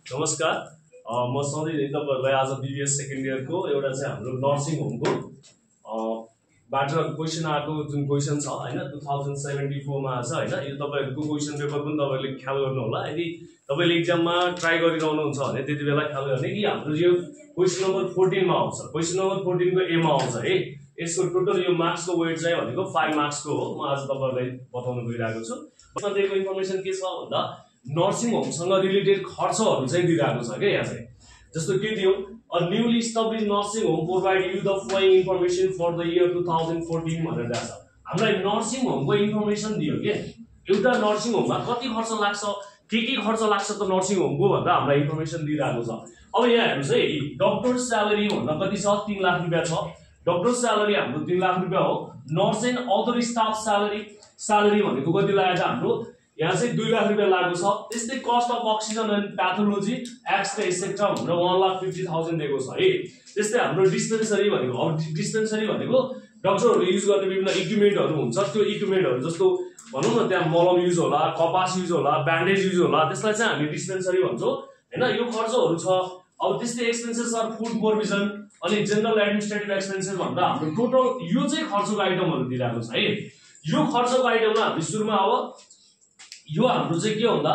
नमस्कार, म सधैँ तपाईहरुलाई आज बीबीएस सेकेन्ड इयरको एउटा चाहिँ हाम्रो नर्सिङ होमको बाट क्वेसन आएको जुन क्वेसन छ हैन 2074 मा छ हैन। यो तपाईहरुको क्वेसन पेपर पनि तपाईहरुले ख्याल गर्नु होला। यदि तपाईले एक्जाममा ट्राई गरिरहनु हुन्छ भने त्यति बेला ख्याल गर्ने कि हाम्रो यो क्वेसन नम्बर 14 मा आउँछ। क्वेसन नम्बर 14 को ए मा आउँछ है। यसको टोटल यो मार्क्स को वेट चाहिँ भनेको 5 मार्क्स को हो। म आज तपाईहरुलाई बताउन गइरहेको छु। यसमा दिएको इन्फर्मेसन के छ भन्दा नर्सिङ होमसँग रिलेटेड खर्चहरु चाहिँ दिइरहेको छ के यहाँ चाहिँ। जस्तो के दियो, a newly established nursing home provide you the following information for the year 2014 भनेर दिएको छ। हामीलाई नर्सिङ होमको इन्फर्मेसन दियो के। एउटा नर्सिङ होममा कति खर्च लाग्छ, के खर्च लाग्छ त नर्सिङ होमको भनेर हामीलाई इन्फर्मेसन दिइरहेको छ। अब यहाँ हेर्नुस् है, डाक्टर स्यालेरी भन्दा कति छ, 3 लाख रुपैयाँ छ। डाक्टर स्यालेरी हाम्रो 3 लाख रुपैयाँ हो। Nurse and other staff salary भनेको कति लागेको छ हाम्रो यहाँ चाहिँ 2 लाख रुपैयाँ लागेको छ। त्यस्तै cost of oxygen and pathology x-ray etcetera भनेर 1,50,000 दिएको छ है। त्यस्तै हाम्रो डिस्पेन्सरी भनेको, अब डिस्पेन्सरी भनेको डाक्टरहरुले युज गर्ने विभिन्न इक्विपमेन्टहरु हुन्छ। त्यो इक्विपमेन्टहरु जस्तो भनौं न, त्यहाँ मलम युज होला, कपास युज होला, ब्यान्डेज युज होला, त्यसलाई चाहिँ हामी डिस्पेन्सरी भन्छौं हैन। यो खर्चहरु छ। अब त्यस्तै एक्सपेन्सेस आर फुड प्रोभिजन अनि जनरल एडमिनिस्ट्रेटिभ एक्सपेन्सेस भन्दा हाम्रो टोटल यो चाहिँ खर्चको आइटमहरु दिइरहेको छ है। यो खर्चको आइटममा हामी सुरुमा अब यो हाम्रो चाहिँ के भन्दा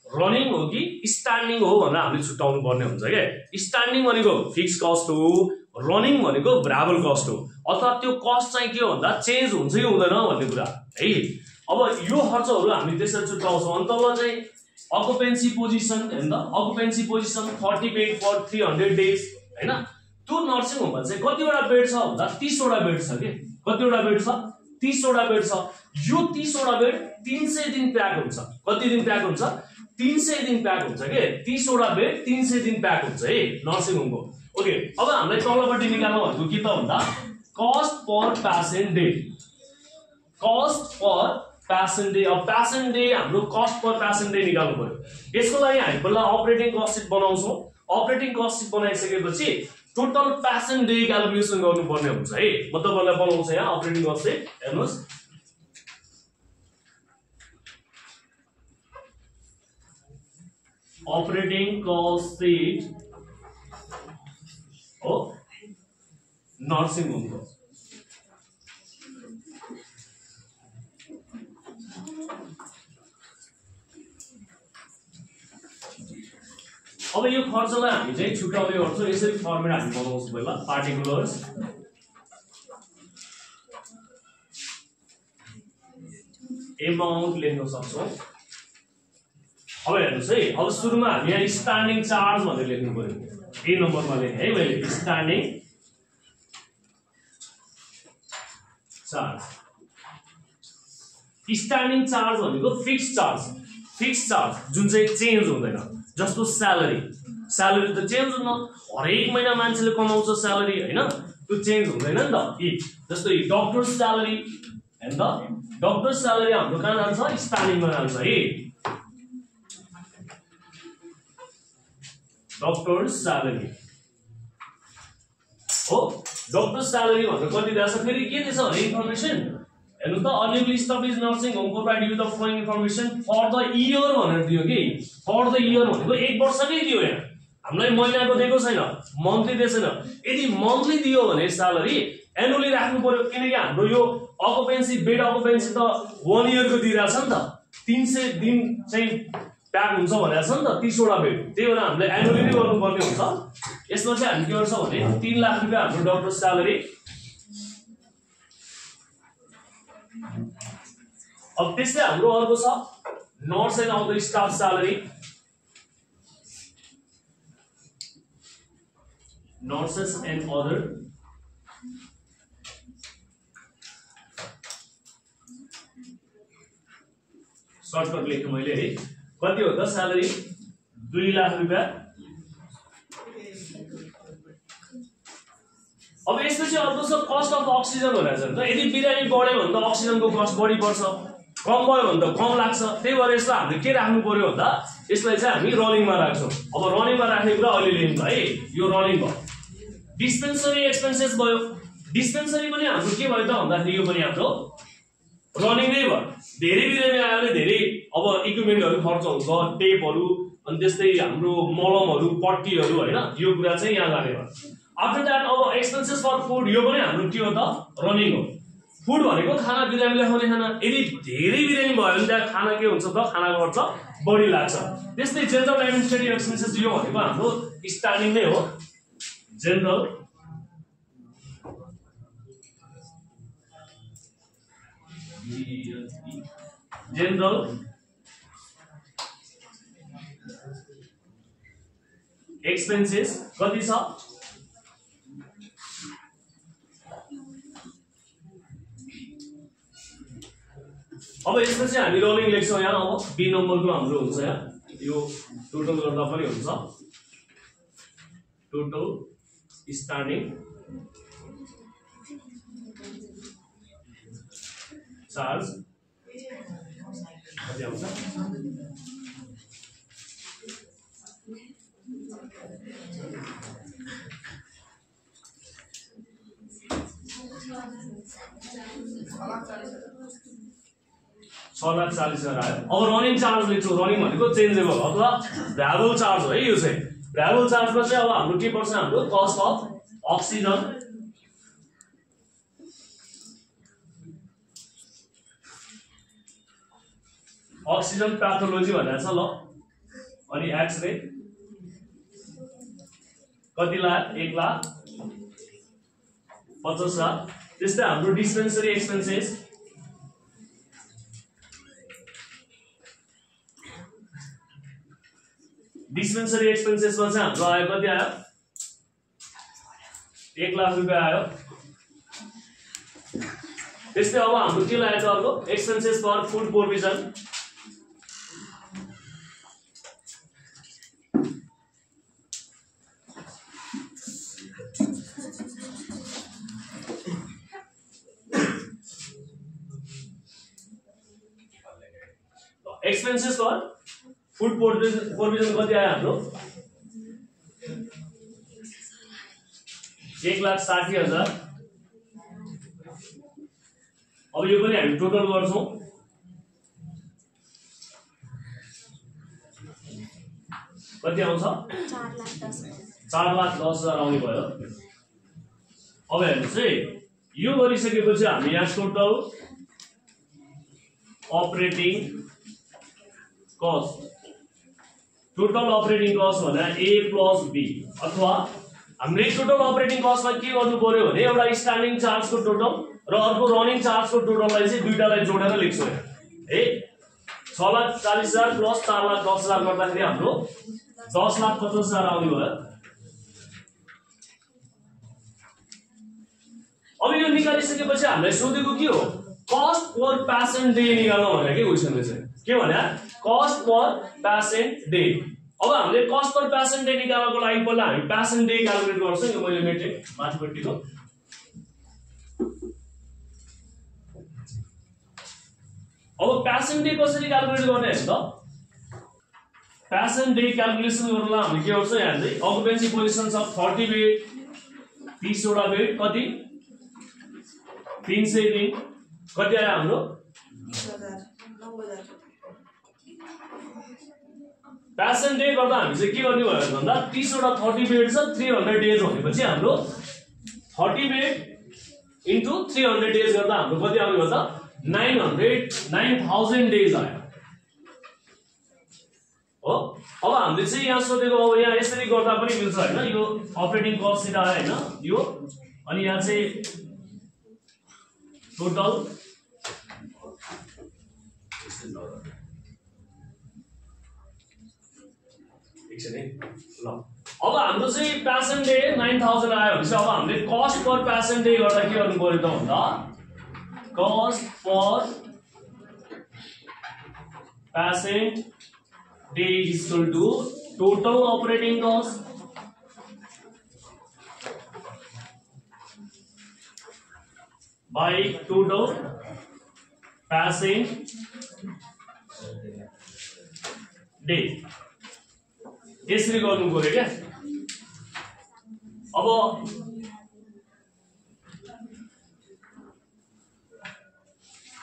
रनिङ हो कि स्ट्यान्डिङ हो भनेर हामीले छुट्याउनु पर्ने हुन्छ के। स्ट्यान्डिङ भनेको फिक्स कस्ट हो, रनिङ भनेको भ्यारिएबल कस्ट हो। अथवा त्यो कस्ट चाहिँ के भन्दा चेन्ज हुन्छ कि हुँदैन भन्ने कुरा है। अब यो खर्चहरु हामी त्यसरी छुट्याउँछौँ। अनि तल चाहिँ अकुपेन्सी पोजिसन हैन त, occupancy position 40 bed for 300 days हैन। त्यो नर्सिङ होममा चाहिँ कतिवटा बेड छ भन्दा 30 वटा बेड छ के। कतिवटा बेड छ, 30 वटा बेड छ। यो 30 वटा बेड 300 दिन प्याक हुन्छ। कति दिन प्याक हुन्छ, 300 दिन प्याक हुन्छ के। 30 वटा बेड 300 दिन प्याक हुन्छ है नर्सिङ होमको। ओके, अब हामीलाई तलपट्टि निकाल्नु भनेको के त भन्दा कस्ट पर पेशेन्ट डे। कस्ट पर पेशेन्ट डे। अब पेशेन्ट डे हाम्रो कस्ट पर पेशेन्ट डे निकाल्नु पर्यो। यसको लागि हामी पहिला अपरेटिङ कस्ट सिट बनाउँछौँ। अपरेटिङ कस्ट सिट बनाइसकेपछि टोटल पेशेन्ट डे क्याल्कुलेसन गर्नुपर्ने हुन्छ है। म तपाईहरुलाई बनाउँछु यहाँ अपरेटिङ कस्ट सिट। हेर्नुस्, ऑपरेटिंग कॉस्ट शीट हो नर्सिङ होमको। अब यो खर्चलाई हामी चाहिँ छुट्याउने गर्छौँ। यसरी फर्मुला हामी बनाउँछौँ। पहिला पार्टिकुलर्स अमाउन्ट लेख्न सक्छौँ। अब हेर्नुस् है, अब सुरुमा हामी यहाँ स्ट्यान्डिङ चार्ज भनेर लेख्नु पर्यो। ए नम्बरमा लेखेँ है मैले, स्ट्यान्डिङ चार्ज। स्ट्यान्डिङ चार्ज भनेको फिक्स चार्ज जुन चाहिँ चेन्ज हुँदैन। जस्तो स्यालेरी त चेन्ज हुन्न, हरेक महिना मान्छेले कमाउँछ स्यालेरी हैन, त्यो चेन्ज हुँदैन नि त। जस्तो डाक्टर स्यालेरी हैन त, डाक्टर स्यालेरी हाम्रो कहाँ जान्छ, स्ट्यान्डिङमा जान्छ है। डॉक्टर सैलरी हो। डॉक्टर सैलरी भनेको कति दिएको छ, फेरि के दिएछ भने इन्फर्मेसन हेर्नु त। Newly established nursing home provide you the following information for the year भनेर दियो कि। फर द इयर भनेको 1 वर्षकै दियो। यहाँ हामीलाई महिनाको दिएको छैन, मन्थली दिएको छैन। यदि मन्थली दियो भने सैलरी एनुअली राख्नु पर्यो, किनकि हाम्रो यो अकुपेन्सी बेड अकुपेन्सी त 1 इयरको दिइरहेछ नि त। 300 दिन चाहिँ प्याक हुन्छ भनेको छ नि त 30 वटा बेड। त्यही भएर हामीले एनुअली नै गर्नुपर्ने हुन्छ। यसमा चाहिँ हामी के गर्छ भने 3 लाख रुपैयाँ हाम्रो डाक्टर स्यालेरी। अब त्यस्तै हाम्रो अर्को छ nurse and other staff salary. Nurses and other shortcut लेखेँ मैले है। कति हो त स्यालेरी, 2 लाख रुपैयाँ। अब यसपछि अर्को छ कस्ट अफ अक्सिजन भनेर छ नि त। यदि बिरामी बढ्यो भने त अक्सिजनको कस्ट बढी पर्छ, कम भयो भने त कम लाग्छ। त्यही भएर यसलाई हामीले के राख्नु पर्यो भन्दा यसलाई चाहिँ हामी रनिङमा राख्छौँ। अब रनिङमा राख्ने कुरा अहिले लेख्नु है, यो रनिङ भयो। डिस्पेन्सरी एक्सपेन्सेस भयो। डिस्पेन्सरी पनि हाम्रो के भयो त भन्दाखेरि यो पनि हाम्रो रनिङ नै भयो। धेरै बिरामी आयो भने धेरै अब इक्विपमेन्टहरु खर्च हुन्छ, टेपहरु अनि त्यस्तै हाम्रो मलमहरु पट्टीहरु हैन यो कुरा चाहिँ यहाँ जाने भयो आफ्टर दैट अब एक्सपेन्सेस फर फूड यो पनि हाम्रो के हो त रनिङ हो फूड भनेको खाना बिरामीले खाने खाना यदि धेरै बिरामी भयो भने त्यहाँ खाना के हुन्छ त खाना खर्च बढी लाग्छ त्यस्तै जनरल एडमिनिस्ट्रेटिभ एक्सपेन्सेस यो भनेको हाम्रो स्टार्टिङ नै हो जनरल एक्सपेन्सेस कति छ अब यसमा चाहिँ हामी रनिङ लेख्छौं यहाँ अब बी नम्बरको हाम्रो हुन्छ यहाँ यो टोटल गर्दा पनि हुन्छ टोटल स्टार्टिङ चार्ज कति आउँछ $6,40,000 आयो अब रनिङ चार्ज लेख्छौं रनिङ भनेको चेन्जेबल अथवा भ्यारिएबल चार्ज हो है यो चाहिँ भ्यारिएबल चार्जमा चाहिँ अब हाम्रो के पर्छ हाम्रो cost of oxygen oxygen pathology भनेको छ ल अनि एक्सरे कति लाख 1,50,000 त्यस्तै हाम्रो डिस्पेन्सरी एक्सपेन्सेस डिस्पेन्सरी एक्सपेन्सेस मा चाहिँ हाम्रो आयो कति आयो 1,00,000 रुपैयाँ आयो त्यस्तै अब हाम्रो के लागेको छ अर्को expenses for food provision expenses for food provision कति आयो हाम्रो 1,60,000 अब यो पनि हामी टोटल गर्छौं कति आउँछ 4,10,000 आउने भयो अब हेर्नुस् है यो गरिसकेपछि हामी यहाँ total operating cost total operating cost भने A प्लस B अथवा हामीले टोटल अपरेटिङ कस्टमा के गर्नु पर्यो भने एउटा स्ट्यान्डिङ चार्जको टोटल र अर्को रनिङ चार्जको टोटललाई चाहिँ दुईटालाई जोडेर लेख्छौं है 6,40,000 प्लस 4,10,000 गर्दाखेरि हाम्रो 10,50,000 आउने भयो अब यो निकालिसकेपछि हामीलाई सोधेको के हो कस्ट पर पेसेन्ट डे निकाल्नु भनेको के क्वेशनले चाहिँ के भने कस्ट पर पेसेन्ट डे अब हामीले कस्ट पर पेसेन्ट डे निकाल्नको लागि पहिला हामी पेसेन्ट डे क्याल्कुलेट गर्छौं यो मैले मेटे माथिपट्टिको अब पेसेन्ट डे कसरी क्याल्कुलेट गर्ने हैन त पेसेन्ट डे क्याल्कुलेसन गर्नलाई हामी के गर्छौं यहाँ चाहिँ अकुपेन्सी पोजिसन्स अफ 30 बेड 30 वटा बेड कति 303 कति आयो हाम्रो 90,000 पेसेन्ट डे गर्दा हामी चाहिँ के गर्ने भयो भन्दा 30 वटा 30 बेड छ 300 डेज भनेपछि हाम्रो 30 बेड इन्टु 300 डेज गर्दा हाम्रो कति आउने भयो त 9,000 डेज आयो हो अब हामीले चाहिँ यहाँ सोधेको अब यहाँ यसरी गर्दा पनि मिल्छ हैन यो अपरेटिङ कस्ट सिधा आयो हैन यो अनि यहाँ चाहिँ टोटल ल अब हाम्रो चाहिँ पेसेन्ट डे 9,000 आयो भने चाहिँ अब हामीले कस्ट पर पेसेन्ट डे गर्दा के गर्नु पर्यो त भन्दा cost per patient day is equal to total operating cost by total patient day यसरी गर्नु पर्यो क्या अब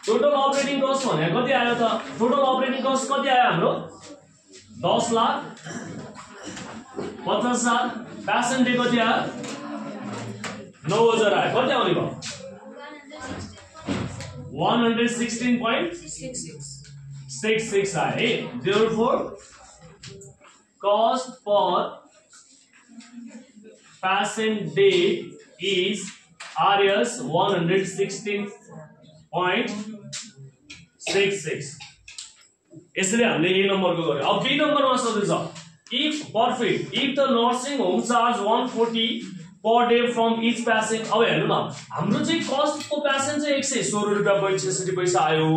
टोटल अपरेटिङ कस्ट भने कति आयो त टोटल अपरेटिङ कस्ट कति आयो हाम्रो 10 लाख 50,000 प्यासेन्ट डे कति आयो 9,000 आयो कति आउने भयो 116.66 आयो है therefore cost per passing day is RS 116.66 यसरी हामीले ए नम्बरको गर्यो अब बी नम्बरमा सोध्दैछ if perfect if the nursing home charge 140 per day from each passing अब हेर्नु न हाम्रो चाहिँ कस्ट को प्यासेन्ट चाहिँ 116 रुपैयाँ 66 पैसा आयो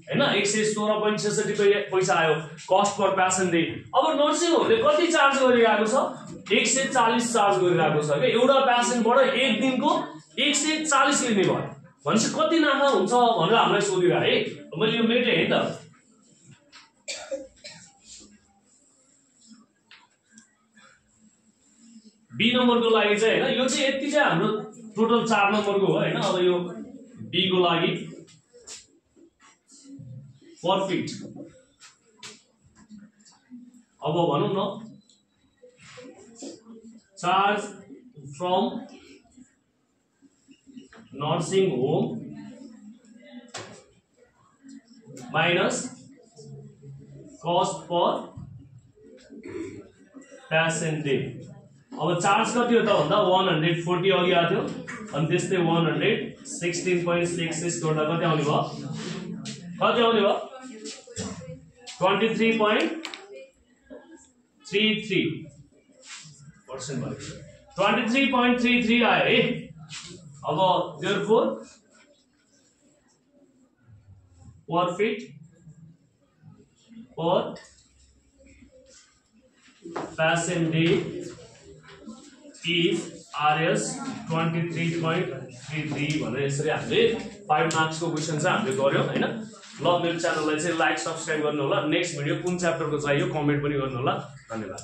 हैन 116.66 पैसा आयो कस्ट पर प्यासेन्ट डे अब नर्सिङ होमले कति चार्ज गरिरहेको छ 140 चार्ज गरिरहेको छ के एउटा प्यासेन्टबाट एक दिनको 140 लिने भयो भनेपछि कति नाफा हुन्छ भनेर हामीलाई सोधिरा है मैले यो मेटे है त बी नम्बरको लागि चाहिँ हैन यो चाहिँ यति चाहिँ हाम्रो टोटल 4 नम्बरको हो हैन अब यो बी को लागि प्रॉफिट अब भनौं न charge from nursing home minus cost per patient day अब चार्ज कति हो त भन्दा 140 अघि आएको थियो अनि त्यस्तै 116.66 गर्दा कति आउने भयो 23.33% भयो 23.33 आयो है अब therefore profit per passing day is RS 23.33 भनेर यसरी हामीले 5 मार्क्स को क्वेशन चाहिँ हामीले गर्यौ हैन ल मेरो च्यानललाई चाहिँ लाइक सब्स्क्राइब गर्नु होला नेक्स्ट भिडियो कुन च्याप्टरको चाहियो कमेन्ट पनि गर्नु होला धन्यवाद